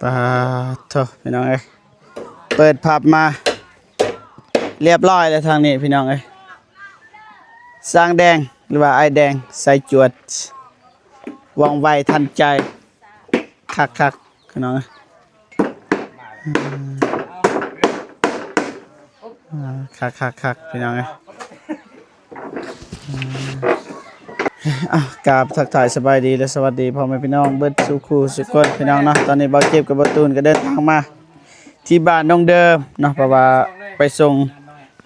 ປາໂທ້ ພີ່ນ້ອງເອີຍ ເປີດພັບມາລຽບຮ້ອຍແລ້ວທາງນີ້ ພີ່ນ້ອງເອີຍ. ຊ່າງແດງ ຫຼືວ່າອ້າຍແດງ ສາຍຈວດ ວ່ອງໄວທັນໃຈ ຄັກໆ ພີ່ນ້ອງເອີຍ. ອ່າ ຄັກໆໆ ພີ່ນ້ອງເອີຍ. ອ່າ ກາບທັກທາຍສະບາຍດີ ແລະ ສະຫວັດດີພໍ່ແມ່ພີ່ນ້ອງເບິດສູ່ຄູ່ສູ່ຄົນ ພີ່ນ້ອງເນາະ. ຕອນນີ້ບ່າວເຈັບກັບບ່າວຕູນກໍເດີນທາງມາທີ່ບ້ານນ້ອງເດີມເນາະ ເພາະວ່າໄປສົ່ງ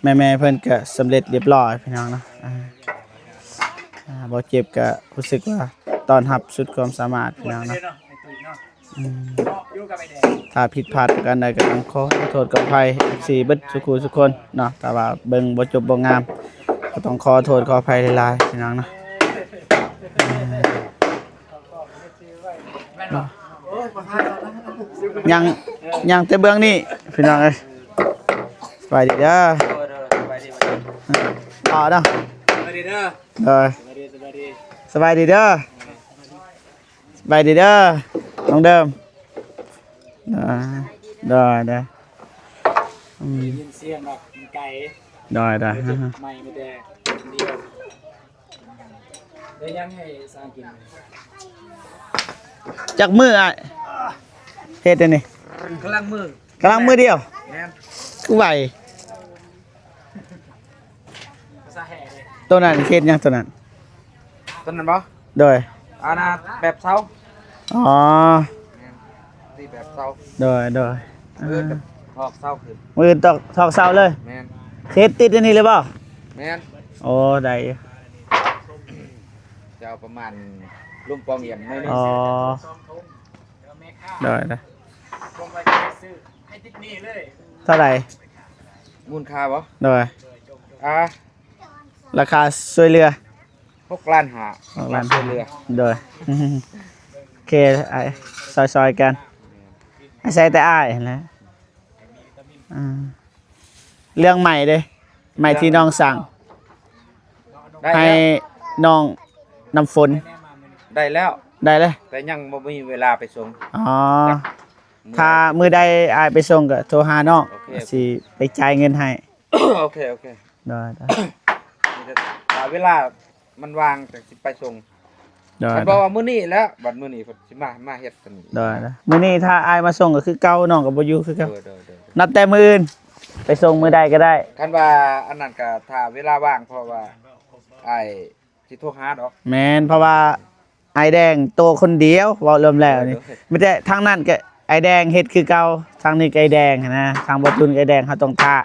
ແມ່ໆ ເພິ່ນກໍສຳເລັດລຽບຮ້ອຍ ພີ່ນ້ອງເນາະ. ອ່າ ອ່າ ບ່າວເຈັບກໍຮູ້ສຶກວ່າຕ້ອນຮັບສຸດຄວາມສາມາດ ພີ່ນ້ອງເນາະ. ອືມ ຖ້າຜິດພາດປະການໃດກໍຕ້ອງຂໍໂທດຂໍອະໄພ ເອັຟຊີ ເບິດສູ່ຄູ່ສູ່ຄົນເນາະ. ຖ້າວ່າເບິ່ງບໍ່ຈົບບໍ່ງາມ ກໍຕ້ອງຂໍໂທດຂໍອະໄພຫຼາຍໆ ພີ່ນ້ອງເນາະ. ອ່າ ຍັງ ຍັງແຕ່ເບື້ອງນີ້ ພີ່ນ້ອງເອີຍ. ສະບາຍດີເດີ ໂດຍ ໂດຍ ສະບາຍດີ ອໍເນາະ ສະບາຍດີເດີ ໂດຍ ສະບາຍດີ ສະບາຍດີ ສະບາຍດີເດີ. ສະບາຍດີເດີ ນ້ອງເດີມ. ອ່າ ໄດ້ ໄດ້ ອືມ ໄດ້ຍິນສຽງດອກ ມັນໄກ ໄດ້ ໄດ້ ໄມ້ມາແຕ່ດຽວ ໄດ້ຫຍັງໃຫ້ສ້າງກິນ? ຈັກມື້ອ້າຍເຮັດອັນນີ້? ກຳລັງມື້ ກຳລັງມື້ດຽວ ແມ່ນ ຄືໄວ. ໂຕນັ້ນເຮັດຫຍັງໂຕນັ້ນ? ໂຕນັ້ນບໍ່? ໂດຍ ອັນນັ້ນແບບເຊົາ. ອໍ ແມ່ນ ທີ່ແບບເຊົາ. ໂດຍ ໂດຍ ມື້ອື່ນກໍຖອກເສົາຂຶ້ນ ມື້ອື່ນຕອກ ຖອກເສົາເລີຍ. ແມ່ນ ເຮັດຕິດອັນນີ້ເລີຍບໍ່? ແມ່ນ ໂອ້ ໄດ້ຢູ່ ຈະເອົາປະມານລຸ່ມປ່ອງອຽມໜ້ອຍໜຶ່ງ. ອໍ ໂດຍ ໂດຍ ເທົ່າໃດ? ມູນຄ່າບໍ່? ໂດຍ ອ່າ ລາຄາຊ່ວຍເຫຼືອ ຫົກລ້ານຫ້າ ຫົກລ້ານຫ້າ ລາຄາຊ່ວຍເຫຼືອ. ໂດຍ ໂອເຄ ອ້າຍ ຊ່ອຍໆກັນ ອາໄສແຕ່ອ້າຍຫັ້ນແຫຼະ. ອ່າ ເລື່ອງໄມ້ເດ້ ໄມ້ທີ່ນ້ອງສັ່ງ ໄດ້ແລ້ວ ໃຫ້ນ້ອງນ້ຳຝົນ ໄດ້ແລ້ວ ໄດ້ແລ້ວ ແຕ່ຍັງບໍ່ມີເວລາໄປສົ່ງ. ອໍ ຖ້າມື້ໃດອ້າຍໄປສົ່ງກໍໂທຫານ້ອງ ໂອເຄ ຊິໄປຈ່າຍເງິນໃຫ້. ໂອເຄ ໂອເຄ ໄດ້ ໄດ້ ມີແຕ່ຖ້າເວລາມັນວ່າງຈັ່ງຊິໄປສົ່ງ. ໄດ້ ຄັນບອກວ່າມື້ນີ້ແຫຼະ ບັດມື້ນີ້ເພິ່ນຊິມາ ມາເຮັດອັນນີ້. ໄດ້ ໄດ້ ມື້ນີ້ຖ້າອ້າຍມາສົ່ງກໍຄືເກົ່າ ນ້ອງກໍບໍ່ຢູ່ຄືເກົ່າ. ໂດຍ ໂດຍ ໂດຍ ນັບແຕ່ມື້ອື່ນ ໄປສົ່ງມື້ໃດກໍໄດ້. ຄັນວ່າອັນນັ້ນກໍຖ້າເວລາວ່າງ ເພາະວ່າອ້າຍ ຊິໂທຫາດອກ. ແມ່ນ ເພາະວ່າອ້າຍແດງໂຕຄົນດຽວ ເວົ້າລວມແລ້ວນີ້ ໂດຍ ໂດຍ ມີແຕ່ທາງນັ້ນກໍອ້າຍແດງເຮັດຄືເກົ່າ ທາງນີ້ກໍອ້າຍແດງຫັ້ນນະ ທາງບໍ່ຕຸນກໍອ້າຍແດງ ເຮົາຕ້ອງຖ້າ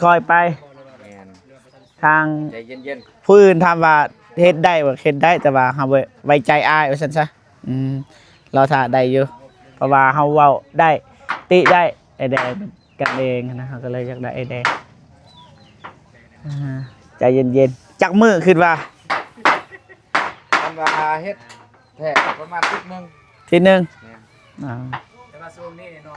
ຄ່ອຍໆໄປ. ແມ່ນ ທາງ ໃຈເຢັນໆ ຜູ້ອື່ນຖາມວ່າເຮັດໄດ້ບໍ່? ເຮັດໄດ້ ແຕ່ວ່າເຮົາໄວ້ ໄວ້ໃຈອ້າຍວ່າຊັ້ນຊະ. ອືມ ລາວຖ້າໄດ້ຢູ່ ເພາະວ່າເຮົາເວົ້າໄດ້ ຕິໄດ້ ອ້າຍແດງ ກັນເອງນະ ເຮົາກໍເລີຍຢາກໄດ້ອ້າຍແດງ. ອ່າ ໃຈເຢັນໆ ຈັກມື້ຄິດວ່າ? ຄັນວ່າເຮັດແທ້ປະມານທິດໜຶ່ງ ທິດໜຶ່ງ. ແມ່ນ ອ່າ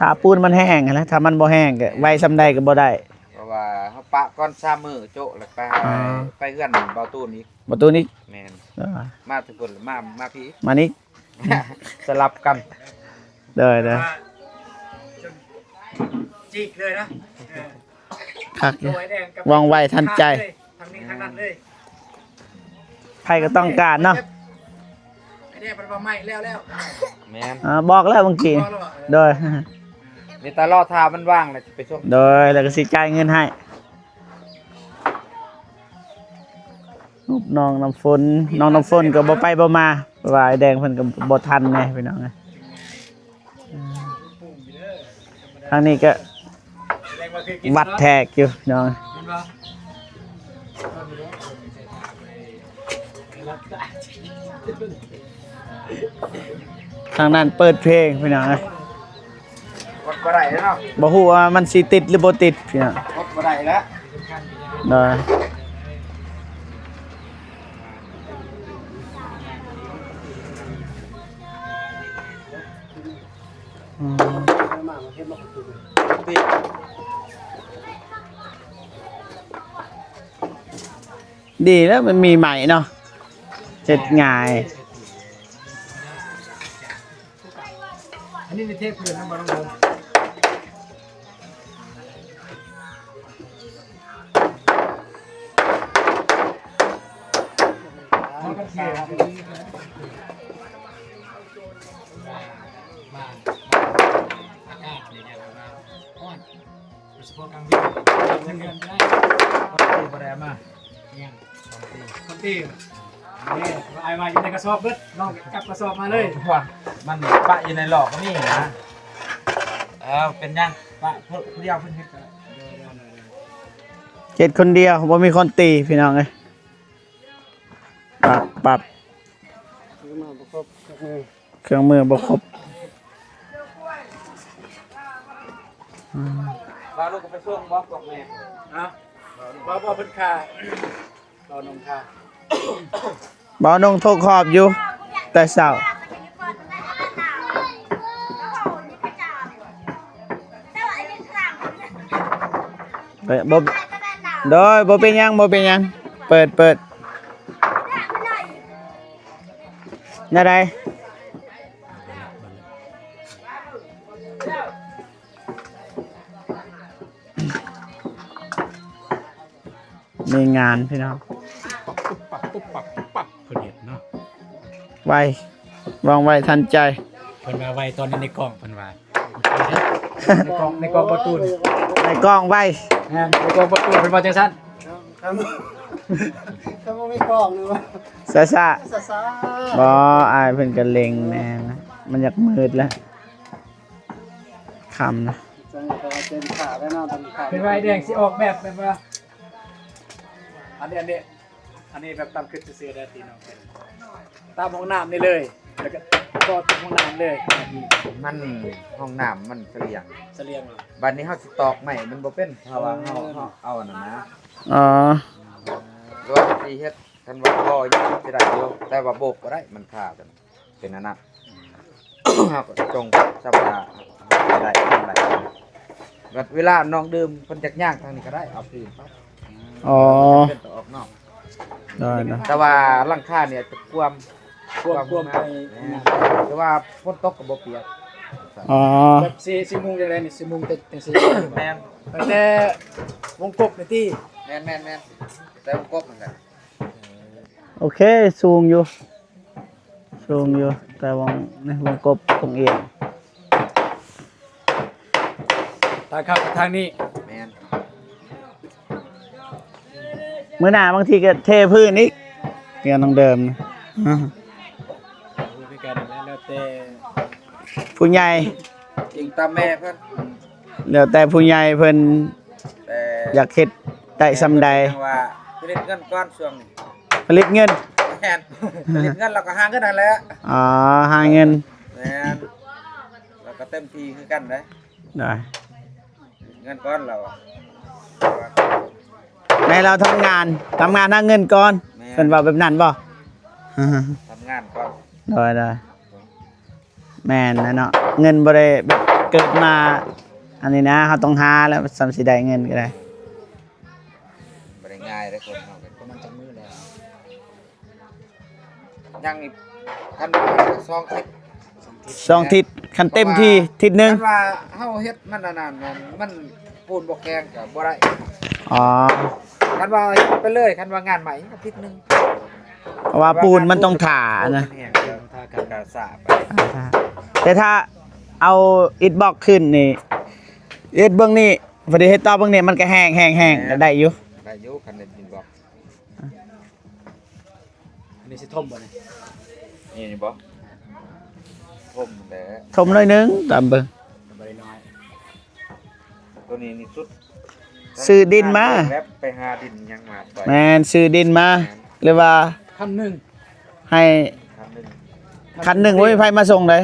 ຖ້າປູນມັນແຫ້ງຫັ້ນແຫຼະ ຖ້າມັນບໍ່ແຫ້ງກໍໄວສ່ຳໃດກໍບໍ່ໄດ້ ເພາະວ່າເຮົາປະກ່ອນສາມມື້ໂຈະ ແລ້ວໄປ ອ່າ ໄປເຮືອນເບົາຕູນອີກ ເບົາຕູນອີກ. ແມ່ນ ອ່າ ມາແຕ່ພຸ້ນ ມາ ມາພີ້ ມານີ້ ສະຫຼັບກັນ. ໂດຍ ໂດຍ ຈີກເລີຍນະ. ເອີ ຄັກຢູ່ ວ່ອງໄວທັນໃຈ ທັງນີ້ທັງນັ້ນເລີຍ ໃຜກໍຕ້ອງການເນາະ. ໄອ້ແດງເພິ່ນວ່າໄມ້ແລ້ວໆ. ແມ່ນ ອ່າ ບອກແລ້ວເມື່ອກີ້. ບອກແລ້ວບໍ່? ໂດຍ ມີແຕ່ລໍຖ້າມັນວ່າງແລ້ວຊິໄປສົ່ງ. ໂດຍ ແລ້ວກໍຊິຈ່າຍເງິນໃຫ້. ຮູບນ້ອງນ້ຳຝົນ ນ້ອງນ້ຳຝົນກໍບໍ່ໄປບໍ່ມາ ເພາະວ່າອ້າຍແດງເພິ່ນກໍບໍ່ທັນແດ່ພີ່ນ້ອງເອີຍ. ທາງນີ້ກໍວັດແທກຢູ່ພີ່ນ້ອງ ທາງນັ້ນເປີດເພງພີ່ນ້ອງເອີຍ. ກົດບໍ່ໄດ້ເນາະ ບໍ່ຮູ້ວ່າມັນຊິຕິດຫຼືບໍ່ຕິດພີ່ນ້ອງ ກົດບໍ່ໄດ້ແລ້ວ. ໂດຍ ອືມ ດີແລ້ວມັນມີໄມ້ເນາະ ເຮັດງ່າຍ. ອັນນີ້ເທພື້ນນຳບໍ່ ນ້ອງໂດມ? ມັນກໍເສຍ ມາ ອາກາດນີ້ແບບວ່າຮ້ອນ ໂດຍສະເພາະກາງເວັນ ເງິນບໍ່ໄດ້ ບໍ່ໄດ້ເອົາມາ ອີຫຍັງ ຄອນຕີ ຄອນຕີ ນີ້ ອ້າຍວ່າຢູ່ໃນກະສອບເບິດ ນ້ອງຈັບກະສອບມາເລີຍ ເພາະວ່າມັນປະຢູ່ໃນຫຼອກກໍມີນະ ເອີ ເປັນຫຍັງ ປະຜູ້ດຽວເພິ່ນເຮັດກໍໄດ້ ເຮັດຄົນດຽວ ບໍ່ມີຄົນຕີ ພີ່ນ້ອງເອີຍ ປັບ ປັບ ເຄື່ອງມືບໍ່ຄົບ ເຄື່ອງມືບໍ່ຄົບ ອືມ ວ່າລູກກໍໄປສົ່ງບໍ່ພວກແມ່ ຮະ ບໍ່ ບໍ່ ເພິ່ນຄ່າ ບໍ່ໜຸ່ງຄ່າ ບໍ່ໜຸ່ງໂທກຮອບຢູ່ ແຕ່ເຊົ້າ ເອີ ບໍ່ ໂດຍ ບໍ່ເປັນຫຍັງ ບໍ່ເປັນຫຍັງ ເປີດ ເປີດ ແນວໃດ? ມີງານພີ່ນ້ອງ ປຸບປັບ ປຸບປັບ ປຸບປັບ ເພິ່ນເຮັດເນາະ ໄວ ວ່ອງໄວທັນໃຈ ເພິ່ນວ່າໄວຕອນໃນກ້ອງ ເພິ່ນວ່າ ໃນກ້ອງ ໃນກ້ອງບໍ່ຕູນ ໃນກ້ອງໄວ ແມ່ນ ໃນກ້ອງບໍ່ຕູນ ເພິ່ນວ່າຈັ່ງຊັ້ນ ຄັນ ຄັນບໍ່ມີກ້ອງນີ້ວ່າ ຊ້າໆ ຊ້າໆ ບໍ່ ອ້າຍເພິ່ນກໍເລັງແນ່ນະ ມັນຢາກມືດແລ້ວ ຄ່ຳນະ ເປັນຂາວແລ້ວເນາະ ເປັນຂາວ ເພິ່ນວ່າໄອ້ແດງຊິອອກແບບ ແບບວ່າ ອັນນີ້ ອັນນີ້ ອັນນີ້ແບບຕາມຄິດຊື່ໆເດີພີ່ນ້ອງ ຕາມຫ້ອງນ້ຳນີ້ເລີຍ ແລ້ວກໍຕໍ່ຕາມຫ້ອງນ້ຳເລີຍ ມັນ ຫ້ອງນ້ຳມັນສະຫຼຽງ ສະຫຼຽງ ບັດນີ້ເຮົາຊິຕອກໄມ້ມັນບໍ່ເປັນ ເພາະວ່າເຮົາ ເອີ ເຮົາເອົາອັນນັ້ນນະ ອໍ ຫຼືວ່າຊິເຮັດ ຄັນວ່າບໍ່ຍັງຊິໄດ້ຢູ່ ແຕ່ວ່າໂບກບໍ່ໄດ້ ມັນຄາ ເປັນອັນນັ້ນ ເຮົາກໍຈົ່ງສຳວ່າໄດ້ ໄດ້ ເວລານ້ອງດື່ມເພິ່ນຢາກຍ່າງທາງນີ້ກໍໄດ້ ເອົາຄືນໄປ ອໍ ເປັນຕົວອອກນອກ ໄດ້ໆ ແຕ່ວ່າຫຼັງຄານີ້ຈະກວມ ກວມ ກວມ ກວມໄປ ແມ່ນ ແຕ່ວ່າຝົນຕົກກໍບໍ່ປຽກ ອໍ ແບບຊິ ຊິມຸງຈັ່ງໃດນີ້ ຊິມຸງແຕ່ ແຕ່ຊິ ແມ່ນ ຕັ້ງແຕ່ວົງກົບນີ້ຕິ ແມ່ນໆໆ ແຕ່ວົງກົບນັ້ນແຫຼະ ໂອເຄ ສູງຢູ່ ສູງຢູ່ ແຕ່ວ່າໃນວົງກົບຕົງອຽງ ທາງເຂົ້າທາງນີ້ ແມ່ນ ມື້ໜ້າບາງທີກໍເທພື້ນອີກ ເຮືອນທາງເດີມ ຄືກັນ ແລ້ວແຕ່ ຜູ້ໃຫຍ່ ອີງຕາມແມ່ເພິ່ນ ແລ້ວແຕ່ຜູ້ໃຫຍ່ເພິ່ນ ແຕ່ ຢາກເຮັດໄດ້ສ່ຳໃດ ຈັ່ງວ່າຜະລິດເງິນກ່ອນຊ່ວງນີ້ ຜະລິດເງິນ ແມ່ນ ຜະລິດເງິນແລ້ວກໍຫາເງິນຫັ້ນແຫຼະ ອໍ ຫາເງິນ ແມ່ນ ແລ້ວກໍເຕັມທີ່ຄືກັນເດ້ ໄດ້ ເງິນກ່ອນແລ້ວ ໃຫ້ລາວທຳງານ ທຳງານຫາເງິນກ່ອນ ແມ່ນ ເພິ່ນເວົ້າແບບນັ້ນບໍ່? ທຳງານກ່ອນ ໂດຍໆ ແມ່ນແຫຼະເນາະ ເງິນບໍ່ໄດ້ແບບເກີດມາ ອັນນີ້ນະ ເຮົາຕ້ອງຫາແລ້ວ ສ່ຳຊິໄດ້ເງິນກໍໄດ້ ບໍ່ໄດ້ງ່າຍເດ້ຄົນເຮົາກໍ ປະມານຈັກມື້ແລ້ວ ຍັງອີກ ຄັນວ່າສອງທິດ ສອງທິດ ຄັນເຕັມທີ່ທິດໜຶ່ງ ຄັນວ່າເຮົາເຮັດມັນອັນນັ້ນ ມັນ ມັນປູນບໍ່ແຂງກໍບໍ່ໄດ້ ອໍ ຄັນວ່າເຮັດໄປເລີຍ ຄັນວ່າງານໃໝ່ກໍທິດໜຶ່ງ ເພາະວ່າປູນມັນຕ້ອງຖ້ານະ ແຕ່ຖ້າເອົາອິດບລັອກຂຶ້ນນີ້ ເຮັດເບື້ອງນີ້ ພໍດີເຮັດຕໍ່ເບື້ອງນີ້ ມັນກໍແຫ້ງໆ ກໍໄດ້ຢູ່ ໄດ້ຢູ່ ຄັນເຮັດອິດບລັອກ ອັນນີ້ຊິຖົມບໍ່ນີ້? ນີ້ ນີ້ບໍ່? ຖົມແຫຼະ ຖົມໜ້ອຍໜຶ່ງ ຕາມເບິ່ງ ບໍ່ໄດ້ນ້ອຍ ຕົວນີ້ນີ້ສຸດ ຊື້ດິນມາ ແບບໄປຫາດິນຫຍັງມາຊ່ອຍ ແມ່ນ ຊື້ດິນມາ ແມ່ນ ຫຼືວ່າ ຄັນໜຶ່ງ ໃຫ້ ຄັນໜຶ່ງ ຄັນໜຶ່ງບໍ່ມີໃຜມາສົ່ງໃດ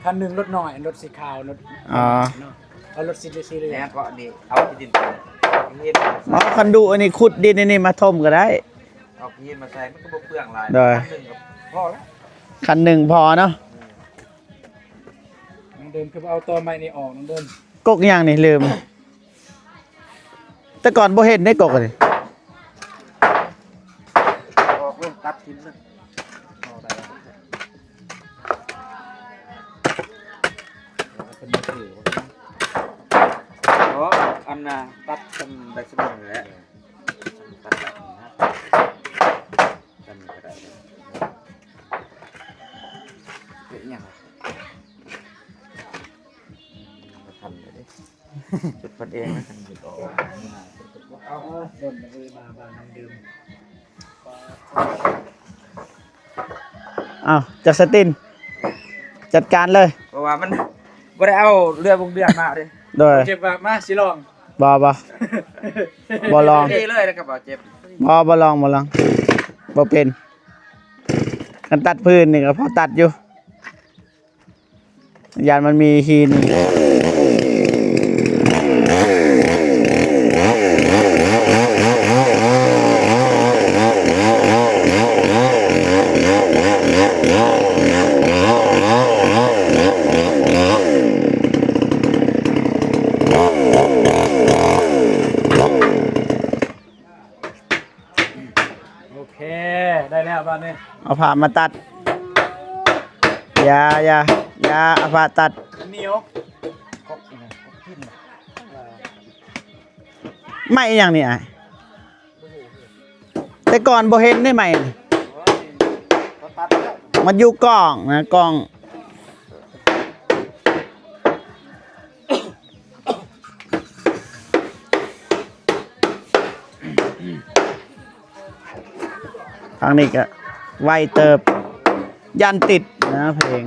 ຄັນໜຶ່ງລົດນ້ອຍ ລົດສີຂາວ ລົດ ອໍ ເນາະ ເອົາລົດສີ ສີເຫຼືອງ ແມ່ນ ເພາະອັນນີ້ເອົາທີ່ດິນເປັນ ເອົາຫີນ ເອົາຄັນດຸອັນນີ້ ຂຸດດິນອັນນີ້ມາຖົມກໍໄດ້ ເອົາຫີນມາໃສ່ ມັນກໍບໍ່ເປືອງຫຼາຍ ໂດຍ ຄັນໜຶ່ງກໍພໍແລ້ວ ຄັນໜຶ່ງພໍເນາະ ອືມ ນ້ອງເດີມຄືບໍ່ເອົາຕໍໄມ້ນີ້ອອກ ນ້ອງເດີມ ກົກຫຍັງນີ້ ລືມ ແຕ່ກ່ອນບໍ່ເຫັນເດ້ກົກອັນນີ້ ອອກລົງຕັດຖິ້ມເລີຍ ອອກໄດ້ ເພາະອັນນ່າ ຕັດຊຳໄດ້ຊຳນັ້ນແຫຼະ ຕັດຊຳນີ້ນະ ຊຳນີ້ກໍໄດ້ ເຮັດຫຍັງ ບໍ່ທັນເດ້ ຈຸດເພິ່ນເອງນະ ຄັນຢຸດອອກ ເອີ ດົນເລີຍມາບ້ານນ້ອງດື່ມ. ອ້າວ ຈັກສະຕິນ ຈັດການເລີຍ ເພາະວ່າມັນບໍ່ໄດ້ເອົາເລື່ອຍວົງເດືອນມາເດ້ ໂດຍ ເຈັບວ່າມາຊິລອງ ບໍ່ ບໍ່ ບໍ່ລອງ ນີ້ເລີຍ ແລ້ວກໍບໍ່ເຈັບ ບໍ່ ບໍ່ລອງ ບໍ່ລອງ ບໍ່ເປັນ ຄັນຕັດພື້ນນີ້ກໍພໍຕັດຢູ່. ຢ້ານມັນມີຫີນ. ໂອເຄ ໄດ້ແລ້ວບາດນີ້ ເອົາຜ້າມາຕັດ. ຢ່າ ຢ່າ ຢ່າເອົາຜ້າຕັດ ມັນໜຽວ. ໄມ້ອີຫຍັງນີ້ອ້າຍ? ແຕ່ກ່ອນບໍ່ເຫັນເດ້ໄມ້ນີ້ ມັນຢູ່ກ້ອງນະ ກ້ອງ. ທາງນີ້ກໍໄວເຕີບ ຢ້ານຕິດນະເພງ.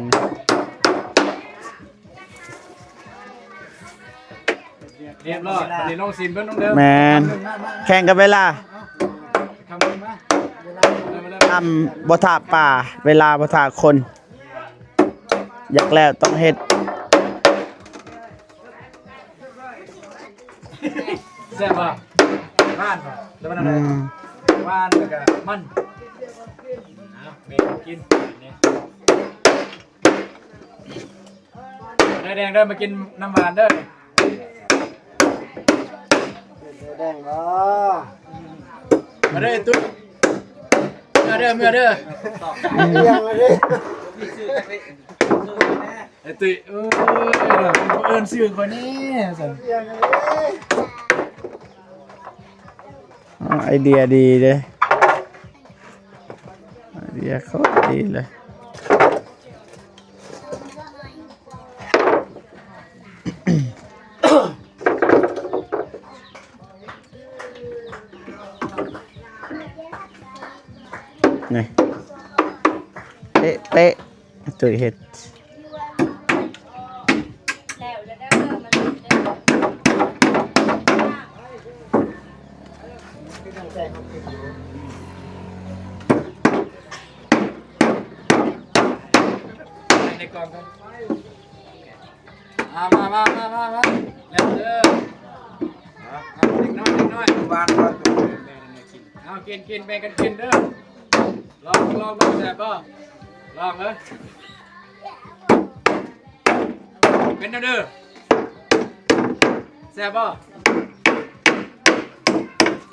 ຮຽບຮ້ອຍ ອັນນີ້ລອງຊີມເບິ່ງເດີ. ແມ່ນ ແຂ່ງກັບເວລາ ຄຳໜຶ່ງມາ ຄຳບໍ່ຖ້າປາ ເວລາບໍ່ຖ້າຄົນ. ຢາກແລ້ວຕ້ອງເຮັດ. ແຊບບໍ່? ຫວານບໍ່? ແລ້ວມັນ ອືມ ຫວານແລ້ວກໍມັນ. ເອົາ ແມ່ກິນນີ້ ໄດ້ແດງເດີ ມາກິນນ້ຳຫວານເດີ. ແດງບໍ່? ມາເດີຕຸ້ຍ ເມືອເດີ ເມືອເດີ. ຍັງເລີຍ ໄອ້ຕຸ້ຍ ເອີຍ ເອີ້ນຊື່ຂ້ອຍແດ່ຊັ້ນ. ອໍ ໄອເດຍດີເດ້ ໄອເດຍໂຄດດີເລີຍ. ນີ້ ເປະ ເປະ ຕຸ້ຍເຮັດ. ໃນກ່ອງກ່ອນ ມາ ມາ ມາ ມາ ມາ ມາ ແລ້ວເດີ. ເດັກນ້ອຍ ເດັກນ້ອຍ ຫວານກ່ອນ. ເອົາ ກິນ ກິນ ແບ່ງກັນກິນເດີ. ລອງ ລອງເບິ່ງແຊບບໍ່? ລອງເອີຍ ເປັນແນວເດີ ແຊບບໍ່?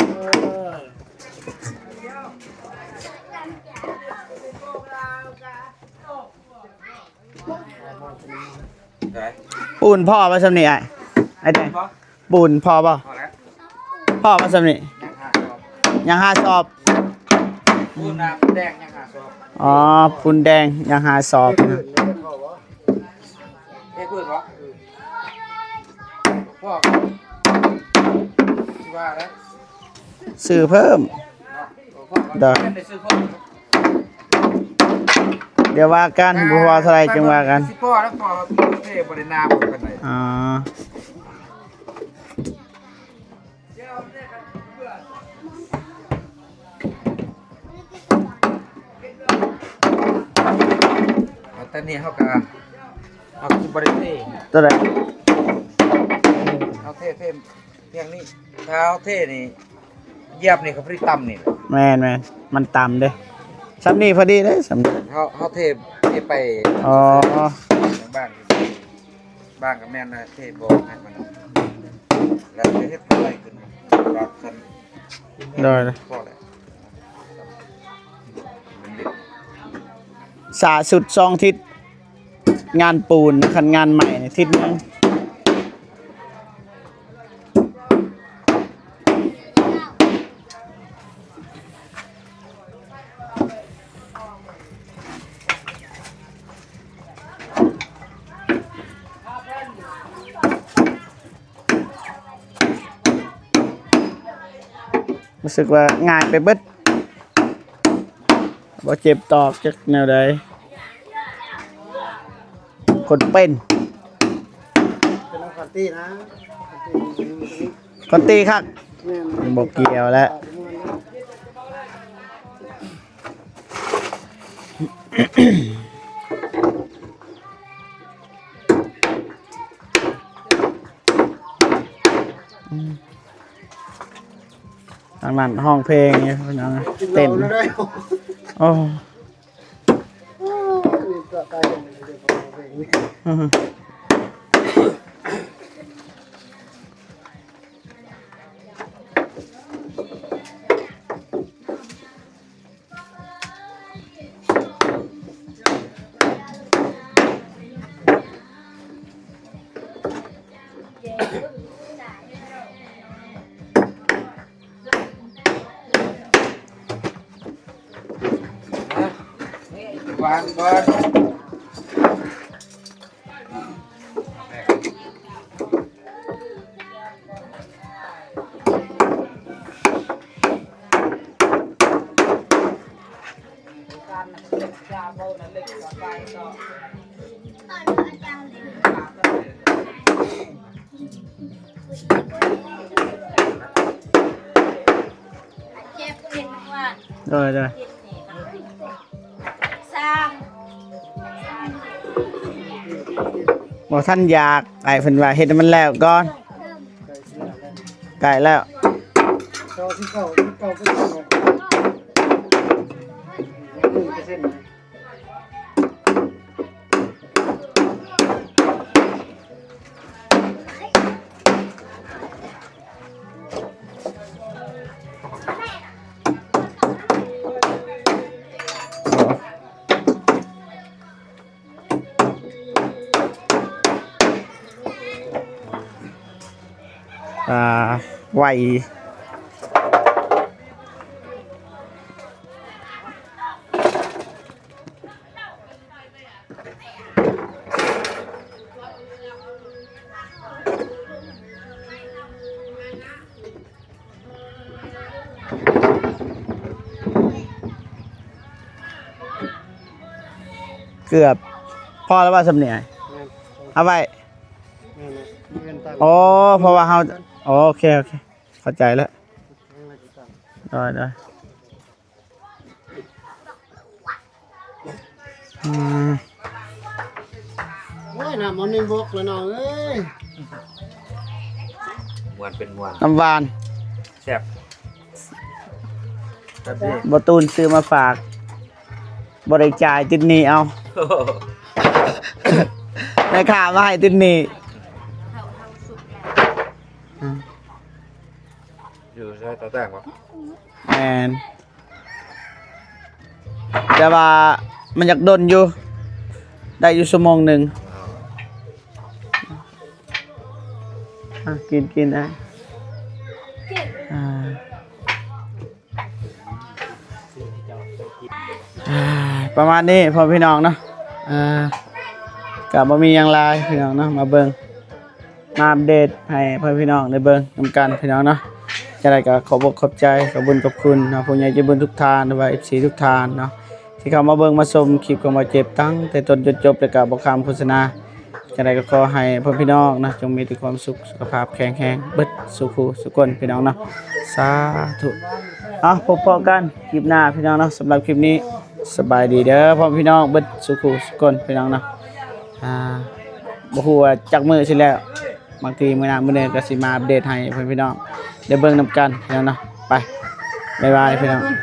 ເອີ ໄດ້ ປູນພໍບໍ່ຊ່ຳນີ້ອ້າຍ? ອ້າຍແດງ ພໍ ປູນພໍບໍ່? ພໍແລ້ວ ພໍບໍ່ຊ່ຳນີ້? ຍັງຫ້າຊອບ ຍັງຫ້າຊອບ. ປູນນະ ປູນແດງຍັງຫ້າຊອບ. ອໍ ປູນແດງຍັງຫ້າຊອບນະ. ເທພື້ນບໍ່? ພໍ ຊິວ່າແລ້ວ ຊື້ເພີ່ມ. ເນາະ ພໍ ໄດ້ ຊື້ເພີ່ມ. ດຽວວ່າກັນ ບໍ່ພໍເທົ່າໃດຈຶ່ງວ່າກັນ. ຊິພໍແລ້ວ ພໍເທບໍ່ໄດ້ໜາປານໃດ. ອໍ ຕອນນີ້ເຮົາກໍ ເຮົາຄືບໍ່ໄດ້ເທ ຕົວໃດ ເຮົາເທ ເທພຽງນີ້ ຖ້າເຮົາເທນີ້ ຢຽບນີ້ກໍພໍດີຕ່ຳນີ້ແຫຼະ. ແມ່ນໆ ມັນຕ່ຳເດ້ ຊ່ຳນີ້ພໍດີເດ້ ຊ່ຳນີ້ ເຮົາ ເຮົາເທ ເທໄປ. ອໍ ບາງ ບາງກໍແມ່ນນະ ເທບໍ່ໃຫ້ມັນ ແລ້ວຈະເຮັດເທົ່າໃດຂຶ້ນ ບາງຊັ້ນ ໂດຍ ພໍແລ້ວ ສາສຸດສອງທິດ. ງານປູນ ຄັນງານໄມ້ນີ້ທິດໜຶ່ງ. ຮູ້ສຶກວ່າງ່າຍໄປເບິດ ບໍ່ເຈັບຕອກຈັກແນວໃດ. ຄົນເປັນ ເປັນຂອນຕີນະ ຂອນຕີຄັກ ແມ່ນ ບໍ່ກ່ຽວແລ້ວ. ທາງນັ້ນຮ້ອງເພງຢູ່ ເປັນ ໂອ້ ວາງກ່ອນ. ໂດຍ ໂດຍ. ບໍ່ທັນຢາກ ອ້າຍເພິ່ນວ່າເຮັດໃຫ້ມັນແລ້ວກ່ອນ ໃກ້ແລ້ວ. ອ່າ ໄວ. ເກືອບພໍແລ້ວວ່າສ່ຳນີ້ ເອົາໄວ້. ອໍ ເພາະວ່າເຮົາ ໂອເຄ ໂອເຄ ເຂົ້າໃຈແລ້ວ. ໂດຍ ໂດຍ. ອືມ ໂອ້ຍ ນ້ຳມັນນີ້ບົກແລ້ວນ້ອງເອີຍ. ມ່ວນເປັນມ່ວນ ນ້ຳຫວານ ແຊບ ແຊບເດ້. ບໍ່ຕູນຊື້ມາຝາກ ບໍ່ໄດ້ຈ່າຍ ຕິດໜີ້ເອົາ. ແມ່ຄ້າມາໃຫ້ ຕິດໜີ້. ອືມ ຢູ່ໃສ ຕາແຕງບໍ່? ແມ່ນ. ແຕ່ວ່າມັນຢາກດົນຢູ່ ໄດ້ຢູ່ຊົ່ວໂມງໜຶ່ງ. ອ່ະ ກິນ ກິນ ອ່າ ອ່າ ປະມານນີ້ພໍ່ແມ່ພີ່ນ້ອງເນາະ. ອ່າ ກະບໍ່ມີຫຍັງຫຼາຍພີ່ນ້ອງເນາະ ມາເບິ່ງ ມາອັບເດດໃຫ້ພໍ່ແມ່ພີ່ນ້ອງໄດ້ເບິ່ງນຳກັນພີ່ນ້ອງເນາະ. ຈັ່ງໃດກໍຂອບອົກຂອບໃຈ ຂອບບຸນຂອບຄຸນເນາະ ຜູ້ໃຫຍ່ໃຈບຸນທຸກທ່ານ ຫຼືວ່າ ເອັຟຊີ ທຸກທ່ານເນາະ ທີ່ເຂົ້າມາເບິ່ງມາຊົມຄລິບຂອງບ່າວເຈັບຕັ້ງແຕ່ຕົ້ນຈົນຈົບ ແລະກະບໍ່ຂ້າມໂຄສະນາ. ຈັ່ງໃດກໍຂໍໃຫ້ພໍ່ແມ່ພີ່ນ້ອງເນາະ ຈົ່ງມີແຕ່ຄວາມສຸກ ສຸຂະພາບແຂງແຮງເບິດສູ່ຄູ່ສູ່ຄົນພີ່ນ້ອງເນາະ ສາທຸ. ເອົາ ພົບພໍ້ກັນຄລິບໜ້າພີ່ນ້ອງເນາະ. ສຳລັບຄລິບນີ້ ສະບາຍດີເດີພໍ່ແມ່ພີ່ນ້ອງເບິດສູ່ຄູ່ສູ່ຄົນພີ່ນ້ອງເນາະ. ອ່າ ບໍ່ຮູ້ວ່າຈັກມື້ຊິແລ້ວ ບາງທີມື້ໜ້າມື້ໃດກໍຊິມາອັບເດດໃຫ້ພໍ່ແມ່ພີ່ນ້ອງໄດ້ເບິ່ງນຳກັນພີ່ນ້ອງເນາະ. ໄປ ບາຍບາຍພີ່ນ້ອງ.